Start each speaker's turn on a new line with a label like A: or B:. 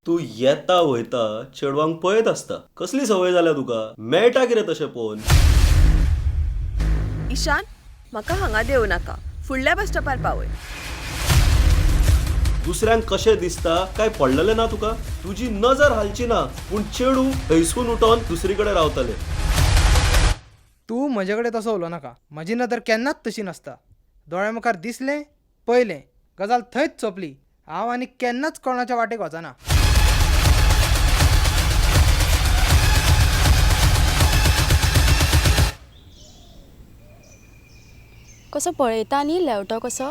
A: तूं येता वयता चेडवांक पळयत आसता. कसली संवय जाल्या तुका? मेळटा कितें तशें पळोवन?
B: ईशान, म्हाका हांगा देंवू नाका, फुडल्या बस स्टॉपार पावय.
A: दुसऱ्यांक कशें दिसता काय पडलेलें ना तुका? तुजी नजर हालची ना, पूण चेडूं थंयसून उठोन दुसरी कडेन रावतलें.
C: तूं म्हजे कडेन तसो उलोवं नाका. म्हजी नदर केन्नाच तशी नासता. दोळ्या मुखार दिसलें, पळयलें, गजाल थंयच सोंपली. हांव आनी केन्नाच कोणाच्या वाटेक वचना.
D: कसो पळयता न्ही, लेवटो कसो.